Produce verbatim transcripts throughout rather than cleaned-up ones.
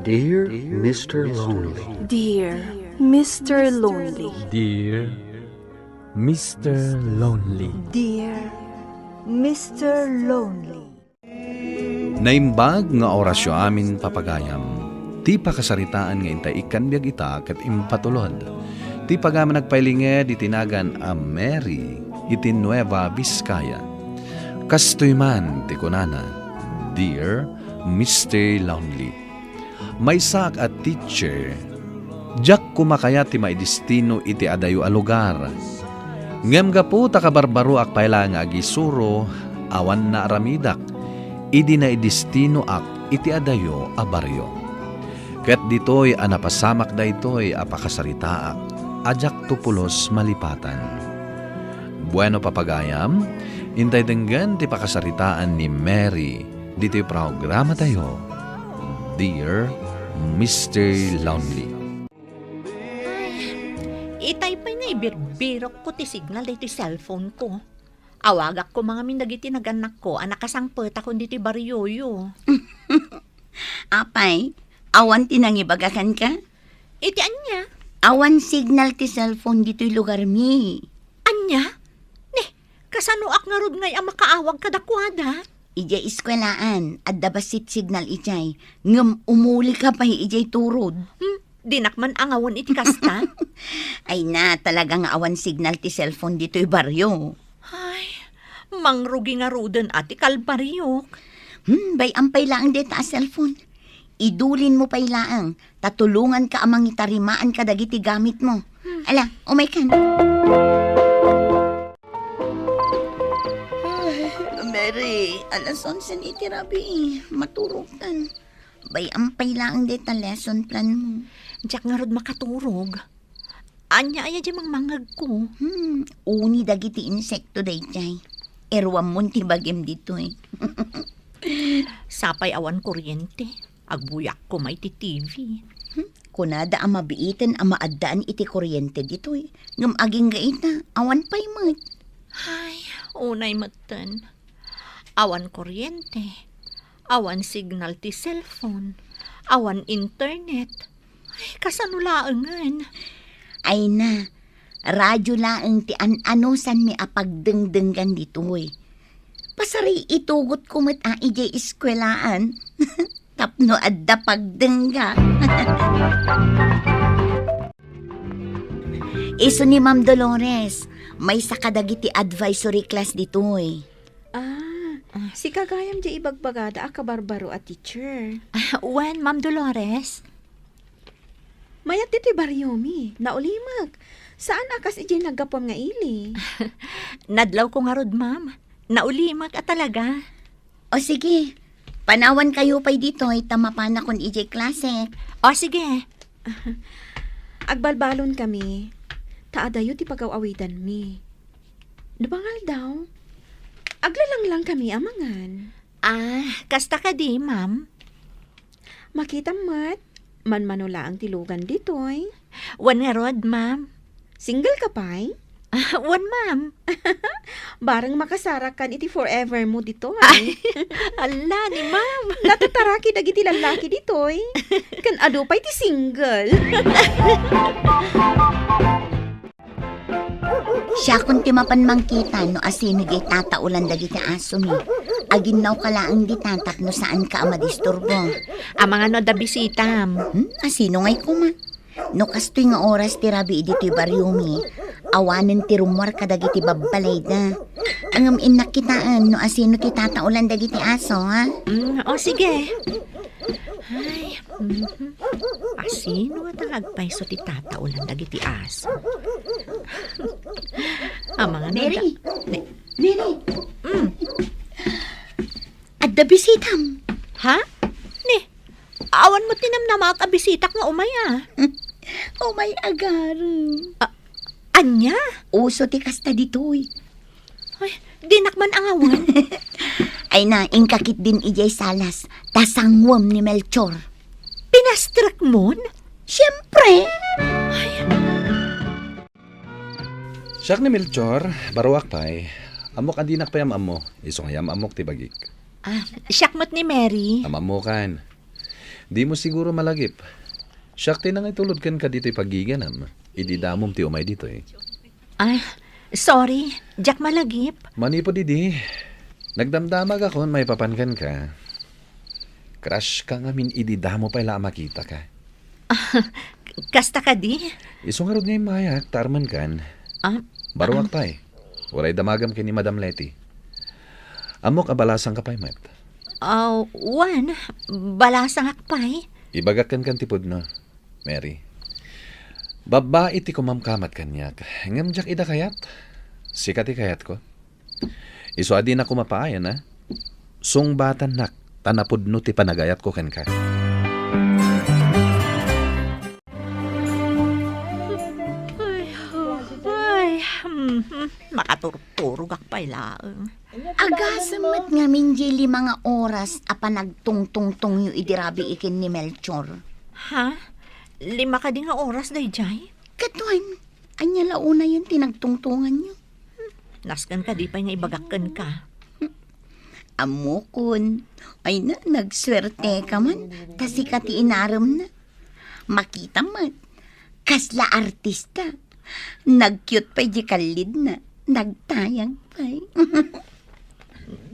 Dear Mister Lonely. Dear Mister Lonely. Dear Mister Lonely. Dear Mister Lonely. Naimbag nga orasyo amin, papagayam. Ti pakasaritaan nga intay ikkan biag ita ket impatulod. Ti pagaman agpailinged iti nagan a Mary iti Nueva Vizcaya. Kastoy man ti kunana, Dear Mister Lonely. Maysaak a teacher, diak koma kayat ti maidestino iti adayo a lugar. Ngem gapu ta kabarbaroak pay laeng nga agisuro, awan naaramidak idi naidestinoak iti adayo a barrio. Ket ditoy a napasamak daytoy a pakasaritaak a diakto pulos malipatan. Bueno, papagayam, intay denggen ti pakasaritaan ni Mary ditoy programatayo, Dear Mister Lonely. Ay, itay pay nga ibirbirokko ti signal daytoy cellphone ko. Awagak koma ngamin dagiti nagannakko a nakasangpetakon ditoy barrioyo. Apay, awan ti nangibagakan ka? Iti ania? Awan signal ti cellphone ditoy lugarmi. Ania? Ni, kasanoak ngarud ngay a makaawag kadakuada? Idiay eskuelaan, adda bassit signal idiay, ngem umuli ka pay idiay turod. Hmm, dinak man angawen iti kasta? Ay na, talaga nga awan signal ti cellphone ditoy barrio. Ay, mangrugi ngaruden a ti kalbariok. Hmm, bay-am pay laeng deta a cellphone. Idulinmo pay laeng, ta tulonganka a mangitarimaan kadagiti gamitmo. Hmm. Ala, umaykan. Ay, Mary, alas onse iti rabii. Maturogkan. Bay-am pay laeng deta lesson planmo. Diak ngarud makaturog. Ania aya diay mangmangngegko? Hmm, uni dagiti insekto daydiay. Iruammon ti bagim ditoy. Sapay awan kuryente. Agbuyak koma iti T V. Hmm, kunada a mabiiten a maaddaan iti kuryente ditoy. Ngem agingga ita, awan pay met. Ay, unay metten. Awan kuryente. Awan signal ti cellphone. Awan internet. Ay, kasano laengen? Ay na, radyo laeng ti an-anusanmi a pagdengdenggan ditoy. Pasari itugotko met a idiay eskuelaan tapno adda pagdengga. Isu ni Ma'am Dolores, maysa kadagiti advisory class ditoy. Ah, ah, sika gayam diay ibagbagada a kabarbaro a teacher. Ah, wen, Ma'am Dolores? Mayat ditoy bariomi, naulimek. Saan a kas idiay naggapuam nga ili. Nadlawko ngarud, ma'am. Naulimek a talaga. O sige, panawankayo pay ditoy ta mapanakon idiay klase. O sige. Agbalbalonkami, ta adayo ti pagaw-awidanmi. Nabangal daw. Aglalanglangkami a mangan. Ah, kasta kadi, ma'am? Makitam met, manmano laeng ti lugan ditoy. Wen ngarud, ma'am. Single ka pay? Ah, wen, ma'am. Bareng makasarakan iti forever mo ditoy. Ay, ala ni ma'am. Natataraki dagiti lallaki ditoy. Ken adu pay ti single. Siakon ti mapan mangkita no asino diay tataolan dagiti asomi. Aginnawka laeng dita tapno saanka a madisturbo. Amangan no adda bisitam. Hmm? Asino ngay koma? No kastoy nga oras ti rabii ditoy bariomi, awanen ti rummuar kadagiti babbalayda. Ngem innak kitaen no asino ti tataolan dagiti aso, ha? Mm, o, sige. Ay, mhm. Asino nga agpayso ti tataolan dagiti aso? Amangan Mary! Da-, ni-, Mary! Mm. Adda bisitam. Ha? Ni, awan met ti namnamaak a bisitak nga umay, a. Umay agarem. A-, ania? Uso ti kasta ditoy. Ay, dinak man angawan. Ay na, inka ketdin idiay salas, ta sanguem ni Melchor. Pinastrekmon? Siempre! Ay. Siak ni Melchor, baroak pay. Ammok a dinak pay am-ammo, isu nga yam-ammok ti bagik. Ah, siak met ni Mary. Am-ammokan. Dimo siguro malagip. Siak ti nangitulod kenka ditoy paggiganam, idi damom ti umay ditoy. Ah, sorry. Diak malagip. Manipud idi, nagdamdamagakon maipapan kenka. Crush ka ngamin idi damo pay la a makitaka. Kasta kadi? Isu ngarud nga immayak, ta armenkan. Ah, Baruak ah. pay. Uray damagam ken ni Madam Leti. Ammok a balasangka pay met. Ah, wen, balasangak pay. Ibagak kenka ti pudno, Mary. Babbai ti kumamkamat kaniak, ngem diak ida kayat. Sika ti kayatko. Isu a dinak umapaayan, a? Sungbatannak, ta napudno ti panagayatko kenka. Ay, ay, mhm, makaturturogak pay laeng. Agasem met ngamin diay lima nga oras a panagtungtungtongyo idi rabii ken ni Melchor. Ha? Lima kadi nga oras daydiay? Ket wen, ania la unayen ti nagtungtonganyo? Nasken kadi pay nga ibagak kenka. Ammokon. Ay na, nagsuerteka man, ta sika ti inaremna. Makitam met, kasla artista. Nag-cute pay di kallidna. Nagtayag pay.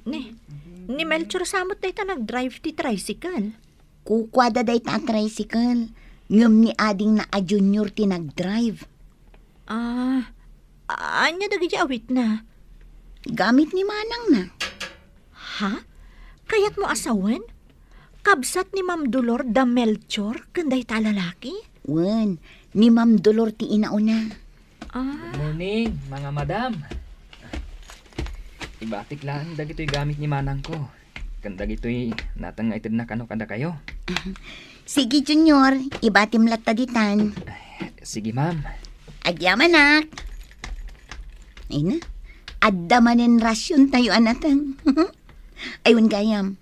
Ni, ni Melchor sa met dayta nag-drive ti tricycle. Kukuada dayta a tricycle, ngem ni adingna a Junior ti nag-drive. Ah, ania dagiti awitna? Gamit ni manangna. Ha? Kayatmo a sawen? Kabsat ni Ma'am Dolor da Melchor ken dayta a lalaki? Wen, ni Ma'am Dolor ti inauna. Ah. Good morning, mga madam. Ibatik laeng dagitoy gamit ni manangko. Ken dagitoy nateng nga itedna kano kadakayo. Sige, Junior, ibatim latta ditan. Sige, ma'am. Agyamanak. Ay na, adda manen rasiontayo a nateng. Ay, wen gayam.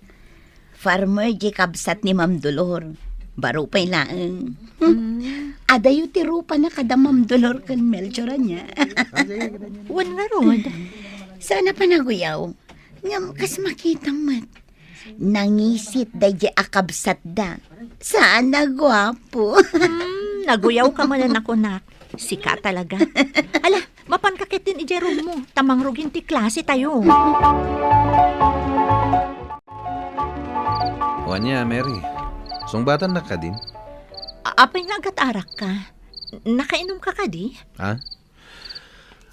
Farmer di kabsat ni Ma'am Dolor. Baro pay laeng. Mm. Adayo ti rupana kada Ma'am Dolor ken Melchor ania. Wen ngarud. Saan a panaguyaw? Ngem kas makitam met, nangisit daydiay a kabsatda. Saan a guapo. Hmm, naguyaw ka manen a kunak. Sika talaga. Ala, mapanka ketdin idiay room mo, ta mangrugin ti klase tayo. O ania, Mary? Sungbatannak kadin? A-, apay nga agat-arak ka? Nakainom ka kadi? Ha?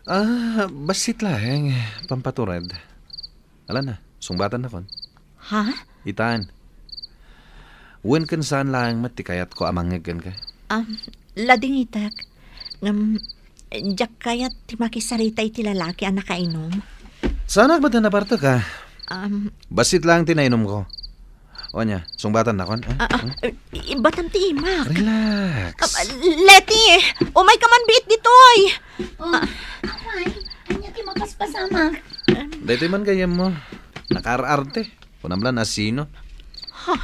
Ah, bassit laeng, pampatured. Ala na, sungbatan nakon. Ha? Itan. Wen ken saan laeng met ti kayatko a mangngeg kenka? Um, ladingitek. Ngem, diak kayat ti makisarita iti lalaki a nakainom. Saanak met a napartek, a? Um, Bassit laeng ti nainumko. O ania, sungbatan nakon, a? Ah, ah, Hmm? I-, ibatam ti imak. Relax. Ah, Leti, umay ka man biit ditoy. Oh, ah. Apay, ania ti mapaspasamak? Daytoy man gayyemmo. Nakaar-arte. Kunam la no sino. Ha?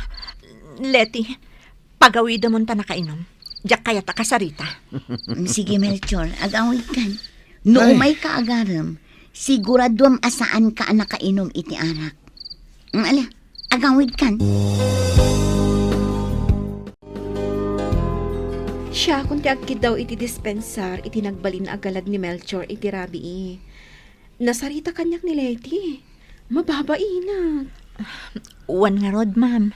Leti, pagawidemon ta nakainom. Diak kayat a kasarita. Mm, sige, Melchor, agawidkan. No Ay. Umay ka agarem, siguraduem a saan ka a nakainom iti arak. Mm, ala, agawidkan. Siakon ti agkiddaw iti dispensar iti nagbalin a galad ni Melchor iti rabii. Nasarita kaniak ni Leti. Mababainak. Wen ngarud, ma'am.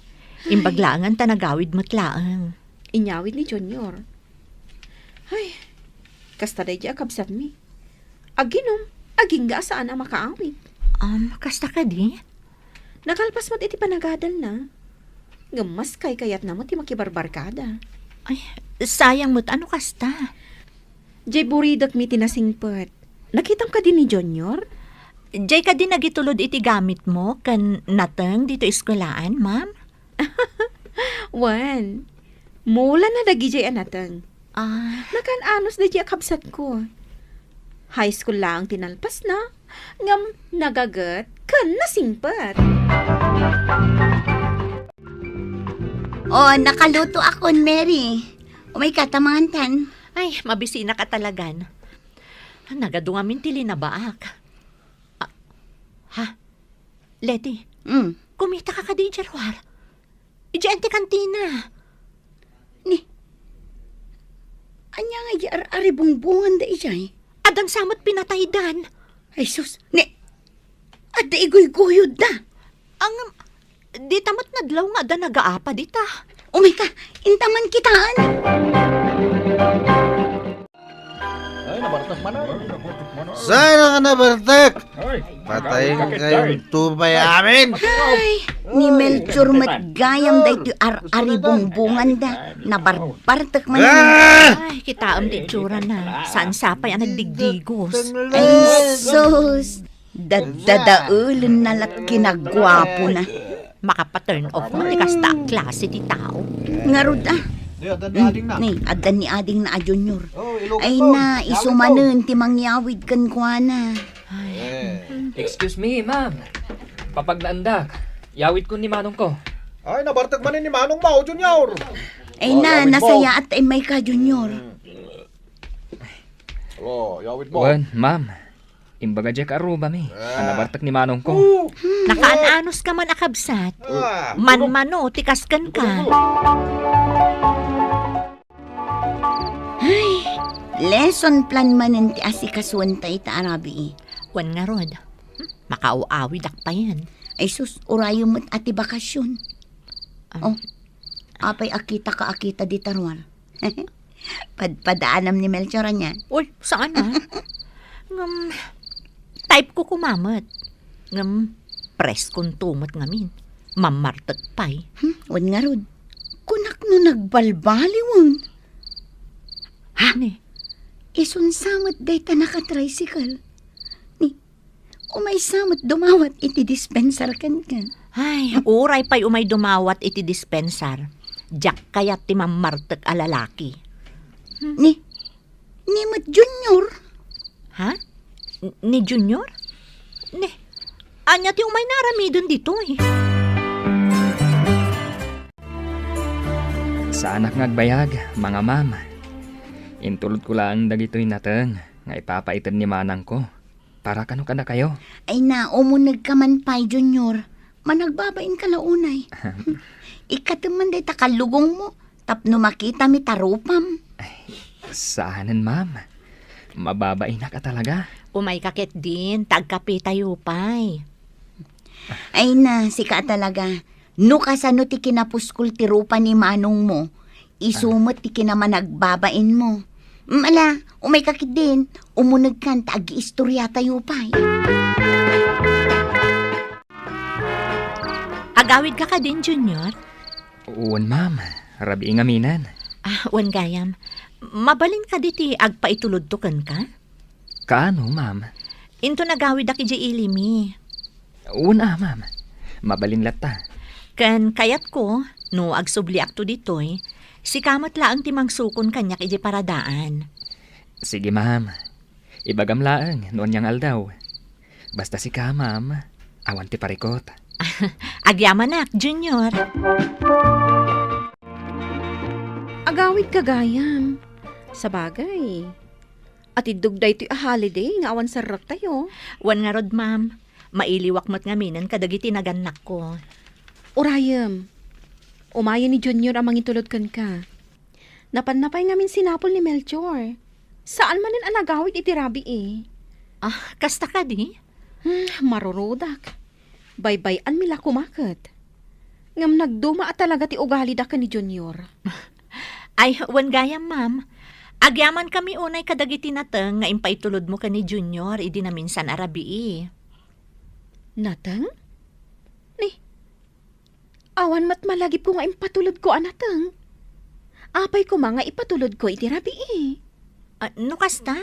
Ay. Imbag laengen ta nagawid met laeng. Inyawid ni Junior. Ay, kasta daydi a kabsatmi. Aginom, agingga a saan a makaawid. Um, kasta kadi? Nakalpas met iti panagadalna. Ngem mas kaykayatna met ti makibarbarkada. Ay, sayang met a no kasta. Jay buridekmi ti nasingpet. Nakitam kadi ni Junior? Jay kadi nagitulod iti gamitmo ken nateng ditoy eskuelaan, ma'am? Wen, mulana dagidiay a nateng. Ah. Nakaan-anos daydi a kabsatko. High school laeng ti nalpasna, ngem nagaget ken nasingpet. Oh, nakaluto akon, Mary. Umay ka ta mangan. Ay, mabisinak a talagan. Nagadu ngamin ti linabaak. Ah, ha? Leti, Mm. Kumita ka kadi idiay ruar? Idiay ti kantina. Ni, ania nga idi ar-aribungbonganda idiay? Addan sa met pinataydan. Ay sus, ni, adda iguyguyodda. Ang, dita met nadlaw nga adda nagaapa dita. Umay ka, intaman kitaan. Ay, nabartek man, ay. Saan ang nabartek? Ay, patay kayong tupay amin. Ay, ni Melchor met gayam daytoy ar-aribungbonganda. Nabarbartek man. Ah! Ay, kitaem ti itsura na. Saan sapay a nagdigdigos. Ay, sus. Daddadaelen na lat kinaguapo na. Makapa-turn off mo ti kasta a klase ti tao. Ngarud, ah. Di, adda ni ading na. Ni, adda ni ading na a Junior. Oh, ilugan mo. Ay na, isu manen ti mangyawid kenkuana. Eh. Excuse me, ma'am. Papagnaandak. Yawid ko ni manong ko. Ay, nabartek man ni manong mo, Junior. Ay na, nasayaat ta immay ka, Junior. Alo, yawid mo. Wen, ma'am. Imbaga diay kaarrubami a nabartek ni manong ko. Nakaan-anos ka man a kabsat. Ah. Manmano ti kasken ka. Ay, lesson plan manen ti asikasoen ta ita a rabii. Wen ngarud, hmm, makaaw-awidak payen. Ay sus, urayem met a ti bakasyon. Ah. Oh, apay a kitaka a kita dita ruar? Padpadaanam ni Melchor ania? Uy, saan a? Ngem, type ko koma met. Ngem, preskon to met ngamin. Mammartek pay. Hmm, wen ngarud. Kunak no nagbalbaliwen. Ha? Ni? Isun sa met dayta naka-tricycle. Ni, umaysa met dumawat iti dispensar kenka. Ay, uray pay umay dumawat iti dispensar. Diak kayat ti mammartek a lalaki. Ni, ni met Junior. Ha? N-, ni Junior? Ni, ania ti umayna aramiden ditoy? Saanak nga agbayag, mga ma'am. Intulod ko laeng dagitoy nateng nga ipapaited ni manang ko. Para kano kadakayo? Ay na, umunegka man pay, Junior. Managbabain ka la unay. Ikkatem man dayta kallugong mo, tapno makitami ta rupam. Ay, saanen, ma'am. Mababainak a talaga. Umayka ketdin, ta agkapitayo pay. Ay na, sika a talaga. No kasano ti kinapuskol ti rupa ni manong mo, isu met ti kinamanagbabain mo. Mm, ala, umayka ketdin, umunegkan ta agiistoriatayo pay. Agawidka kadin, Junior? Wen, ma'am. Rabii ngaminen. Ah, wen gayam. Mabalin kadi ti agpaitulodto kenka? Kaano, ma'am? Inton agawidak idiay ili mi. Wen a, ma'am. Mabalin latta. Ken kayatko, no agsubliakto ditoy, sika met laeng ti mangsukon kaniak idiay paradaan. Sige, ma'am. Ibagam laeng no ania nga aldaw. Basta sika, ma'am, awan ti parikot. Agyamanak, Junior. Agawidka gayam. Sabagay, atiddog daytoy a holiday nga awan serrektayo. Wen ngarud, ma'am. Mailiwak met ngaminen kadagiti nagannakko. Urayem, umayen ni Junior a mangitulod kenka. Napanna pay ngamin sinapul ni Melchor. Saan manen a nagawid iti rabii. Ah, kasta kadi? Hmm, marurudak. Baybay-anmi la koma ket. Ngem nagduma a talaga ti ugalida ken ni Junior. Ay, wen gayam, ma'am. Agyamankami unay kadagiti nateng nga impaitulodmo ken ni Junior idi naminsan a rabii. Nateng? Ni, awan met malagipko nga impatulodko a nateng. Apay koma nga ipatulodko iti rabii? Ah, no kasta,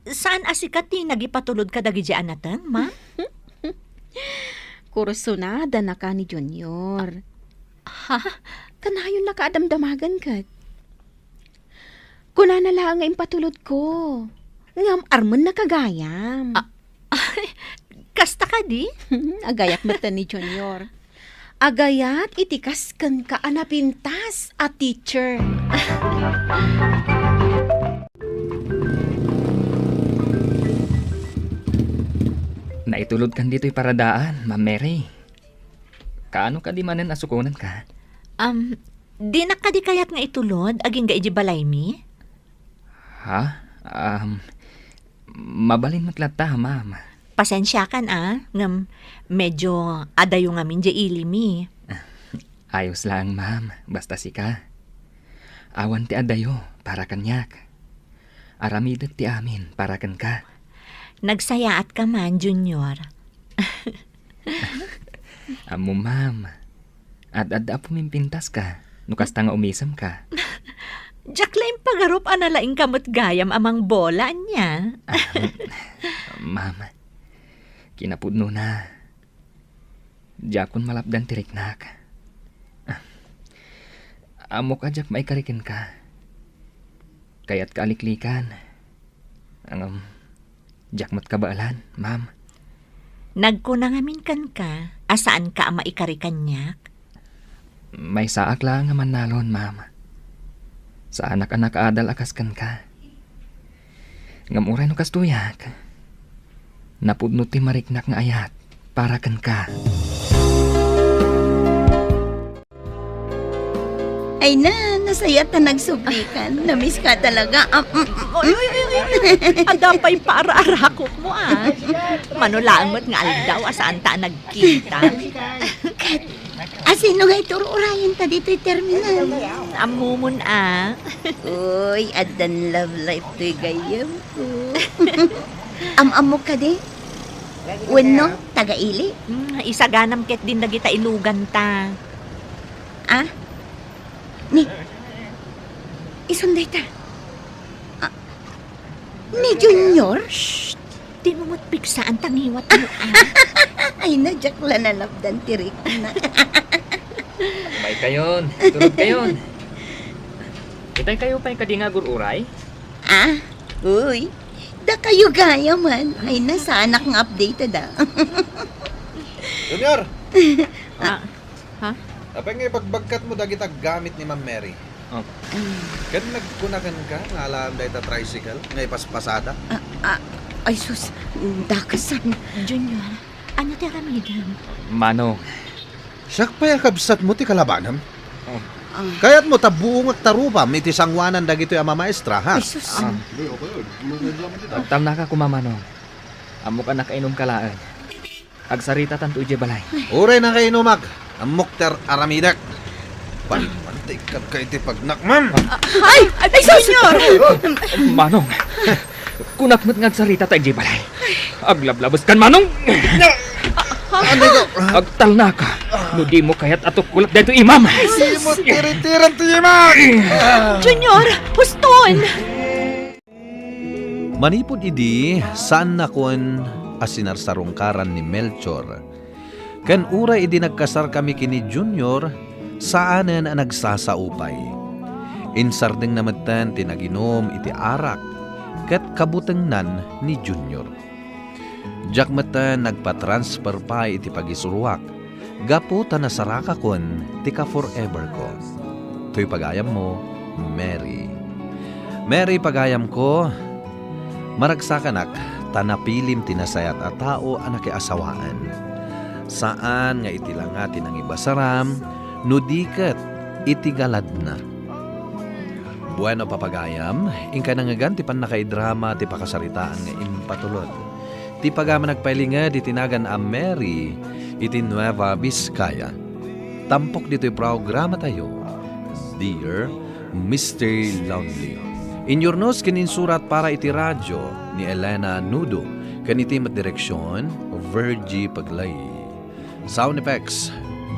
saan a sika ti nagipatulod kadagidi a nateng, ma'am? Kursunada naka ni Junior. Ha? Kanayon naka a damdamagen ket. Kunana laeng nga impatulodko. Ngem armenna ka gayam. Ah, kasta kadi? Agayat met ni Junior. Agayat iti kaskenka a napintas a teacher. Naitulodkan ditoy paradaan, Ma'am Mary. Kaano kadi manen a sukonenka? Um, dinak kadi kayat nga itulod agingga iti balaymi? Ha? Um, mabalin met latta, ma'am. Pasensiakan, a, ngem medyo adayo ngamin diay ilimi. Ayos laeng, ma'am, basta sika. Awan ti adayo para kaniak. Aramidek ti amin para kenka. Nagsayaatka man, Junior. Ammom, ma'am. Ad-adda a pumimpintaska, no kasta nga umisemka. Diak la impagarup a nalaingka met gayam a mangbola, ania? Ma'am, kinapudnona, diakon malapdan ti riknak. Ammok a diak maikari kenka. Kayatka a liklikan. Ngem, diak met kabaelan, ma'am. Nagkuna ngamin kenka a saanka a maikari kaniak? Maysaak laeng a mannalon, ma'am. Saanak a nakaadal a kas kenka. Ngem uray no kastoyak, napudno ti mariknak nga ayat para kenka. Ay na, nasayaat ta nagsublikan. Namiss ka talaga. Ah, mm, mm. Oy, oy, oy, oy, oy. Adda pay paararakok mo, ah. Mano laeng met nga aldaw a saanta a nagkita. Ket, asino ngay ti ur-urayen ta ditoy terminal? Ammomon, ah. Uy, addan love life toy gayyem ko. Am-ammok kadi? Wenno, taga-ili? Hmm, isaganam ketdin dagita iluganta. Ah? Ni, isun dayta? Ah, ni Junior? Shh! Dimo met pigsaan ta ngiwatmo, ah. Ay na, diak la nalapdan ti riknak. Bay kayon, tulog kayon. Itay kayo pay kadi nga agur-uray? Ah, uy. Dakayo gayam man. Ay na, saanak nga updated, ah. Junior! Ah, ha? Apay nga ibagbagkatmo dagita gamit ni Ma'am Mary? Oh. Ken nagkuna kenka nga alaem dayta tricycle nga ipaspasada? Ah, ah, ay sus, dakasan. Junior, ania ti aramidem? Manong. Siak pay a kabsatmo ti kalabanam? Oh. Ah. Kayatmo ta buong agtarupam iti sangoanan dagitoy a mamaestra, ha? Ay, sus. Ah. Agtalnaka koma, Manong. Ammok a nakainomka laeng. Agsaritatanto idiay balay. Uray nakainomak, ammok ti ar-aramidek. Palmantikkan ka iti pagnakmam. Ay! Ay, Junior! Manong, kunak met nga agsarita ta idiay balay. Aglablabeskan, Manong! Agtalnaka, no dimo kayat a tukkolak daytoy imam. Dimo tiritiran ti imam! Junior, huston! Manipud idi, saannakon a sinarsarungkaran ni Melchor. Ken uray idi nagkasarkami ken ni Junior, saanen a nagsasaupay. Insardengna metten ti naginum iti arak ket kabutengnan ni Junior. Diak metten nagpa-transfer pay iti pagisuruak gapu ta nasarakakon ti ka-forever ko. Toy pagayammo, Mary. Mary, pagayamko, maragsakanak ta napilim ti nasayaat a tao a nakiasawaan. Saan nga iti langa ti nangibasaram, no di ket iti galadna. Bueno, papagayam, inkay nangngegan ti pannakaidrama ti pakasaritaan nga impatulod. Ti pagayam a nagpailinged iti nagan a Mary iti Nueva Vizcaya. Tampok ditoy programatayo, Dear Mister Lonely. Inyurnos ken insurat para iti radio ni Elena Nudo, ken iti met direksion, Virgie Paglay. Sound effects,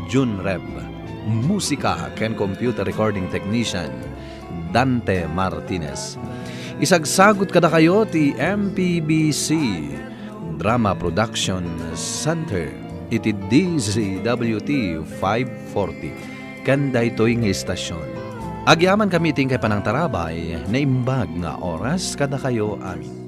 Jun Reb. Musika ken computer recording technician, Dante Martinez. Isagsagut kadakayo ti M P B C Drama Production Center iti D Z W T five forty. Ken daytoy nga istasyon, agyamankami iti inkay panangtarabay, naimbag nga oras kadakayo amin.